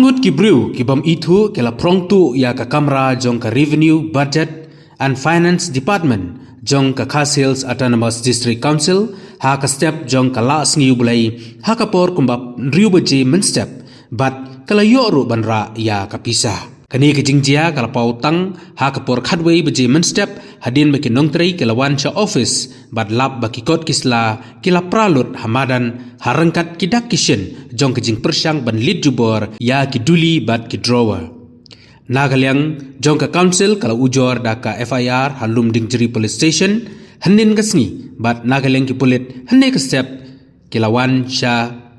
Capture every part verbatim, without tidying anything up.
Kut ki briew ki bym ithuh ki la prong tuh ïa ka kamra jong ka Revenue, Budget and Finance Department jong ka Khasi Hills Autonomous District Council ha ka step jong ka Lah Sngi U Blei ha ka por kumba hynriew baje mynstep, bad ka la ïoh ruh ban rah ïa ka pisa. Kane ka jingjia ka la paw tang ha ka por khatwei baje mynstep, hadien ba ki nongtrei ki la wan sha office bad lap ba ki kot ki sla ki la pra lut ha madan ha ryngkat ki dak ki shin jong ka jingpyrshang ban leit jubor ïa ki duli bad ki drawer. Na ka liang jong ka Council ka la ujor da ka F I R ha Lumdiengjri Police Station hynnin ka sngi, bad na ka liang ki pulit hynne ka step ki la wan sha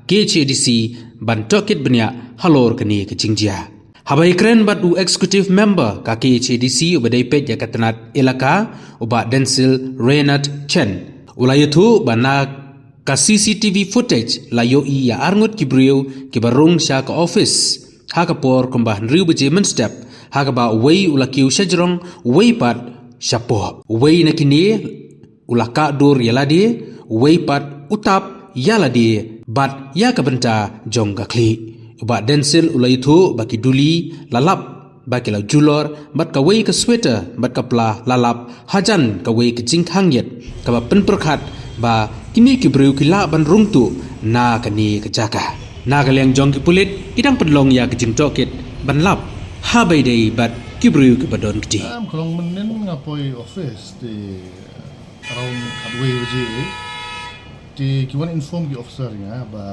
K H A D C ban tohkit bniah halor kane ka jingjia. Haba ïakren bad u Executive Member ka K H A D C uba dei peit ïa ka tnat elaka, u Bah Denzil Reynard Chen, u la ïathuh ba na ka C C T V footage la ïohi ïa arngut ki briew kiba rung sha ka office ha ka por kumba hynriew baje mynstep, ha kaba uwei u la kiew shajrong, uwei pat shapoh. Uwei na kine u la kah dur ïa lade, uwei pat u tap ïa lade bad ïa ka bynta jong ka khlieh. U Bah Denzil u la ïathuh ba ki duli la lap ba ki la julor, bad kawei ka sweater bad ka pla la lap hajan kawei ka jingkhang ïit, kaba pynpyrkhat ba kine ki briew ki lah ban rung tuh na kane ka jaka. Na ka liang jong ki pulit ki dang pynlong ïa ka jingtohkit ban lap haba ïadei bad ki briew kiba don kti. Am ka long mynnin nga poi office te around khatwei baje, eh. Te ki wan inform ki officer ïa nga ba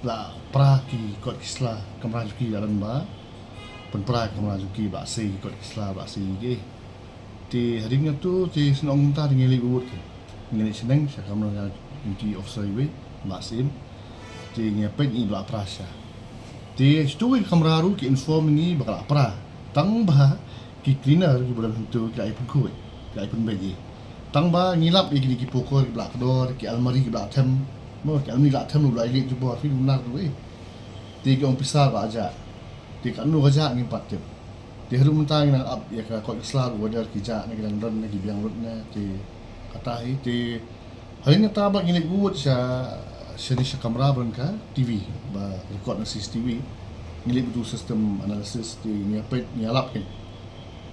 la pra ki kot ki sla, kamra jong ki la don ba pynpra kamra jong ki, ba sei ki kot ki sla, ba sei ki. Te hadien kata te sngewbha mynta te ngi leit bud ki. Ngi leit shaneng sha kamra jong ki officer iwei, ba sei. Te ngi peit ngi ba la pra sha. Te shitu ki kamra ruh ki inform ngi ba ka la pra. Tang ba ki cleaner kiba don hangtu ki la ïa pynkhuid, ki la ïa pynbeit. Tang ba ngi lap ïa kine ki poker kiba la kdor, ki almari kiba la them. Mo, ki almari kiba la them ruh ba la ïa leit jubor, ki dunar ruh, eh. Te ki ong pisa ba jah. Te katno ka jah ngim pat tip. Te haduh mynta ngi nang ap ïa ka kot ki sla ruh whether ki jah ne ki dang don ne ki biang lut ne, te kata hi. Te hadien kata ba ngi leit bud sha, shane sha kamra ba don ka T V ba record na C C T V. Ngi leit bud system analysis, te ngi ïa peit, ngi ïa lap kin.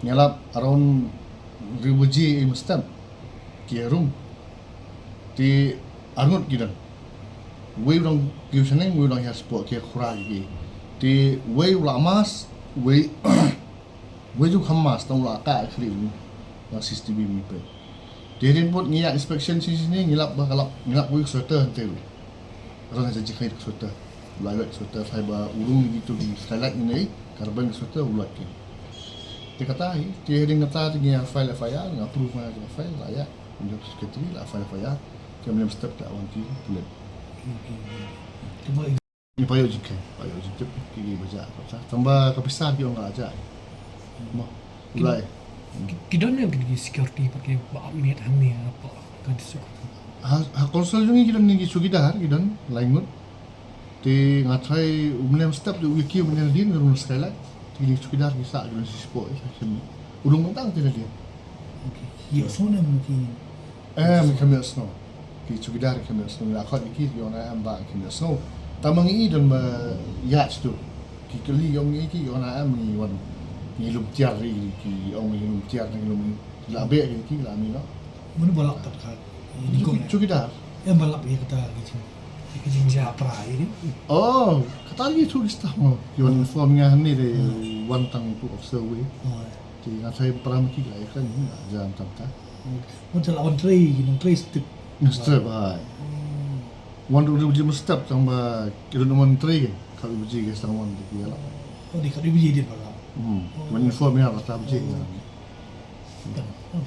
Ngi ïa lap around hynriew baje mynstep ki ïa rung. Te arngut ki don. Wei u dang kiew shaneng, wei u dang hiar sport, ki khura ki. Te wei u la mask, wei, wei ju kham mask, tang u la kah khlieh u. Na C C T V ngi peit. Te hadien bud ngi ïa inspection shisha ne, ngi lap ba ka lap, ngi lap wei sweater hangtei ruh. Ran ha jingkhang ka sweater. U la ïoh sweater, haba u rung ki tu ki skylight ne, ka rben ka sweater u la ki. Te kata hi, te hadien kata te ngi ïa file F I R, ngi approve ma ka file, la ïa. Ngi secretary la file F I R. Te ym lem step te wan ki pulit. Te ba ngi pa ïoh jingkhang, pa ïoh jingtip ki, ki ba jah, ka pisa. Tang ba ka pisa ki ong ka jah. Mo. Ki, lai. Ki, ki don ne ki security pat ki ba ap miet hangne ha ka district. Ha, ha council jong ngi ki don ne ki chowkidar, ki don lai ngut. Te nga tharai ym lem step te u ïa kiew mynne nadien, ngi rung skylight. Te ki chowkidar ki sah, ki don shisha sport, eh, shisha. U rung mynta te nadien. Okay. Ïohsngew ne em ki Em, ki kham ïohsngew. Ki chowkidar ki kham ïohsngew. Ngi la khot ïa ki, ki ong em ba ki kham ïohsngew. Tang ma ngi don ba ïa shitu. Ki kylli ki ong ïa ki, ki ong em, ngi wan. Ngi lum tiar ri, ki ong ngi lum tiar, ngi lum. La beh ki, ki la mi no. Mano ba lap pat ka? Ki chowkidar. Em ba lap ïa kata ki jing, ki jingjia pra ïa ki. Oh, kata ïa ki chowkidar mo. Ki wan inform nga hangne de, wan tang tu officer wei. Oh, ïa. Te nga tharai para ma ki la ïa kan, ïa jan tam ta. Mo te la wan trei, nang trei step. Nang step, ai. Hmm. Wan tu di step tang ba ki don wan trei kan. Kali baje ki sang wan di ki la. Oh, di kali baje di para. Hmm. Oh. Wan inform ïa ba ta baje. Hmm. Tang, oh.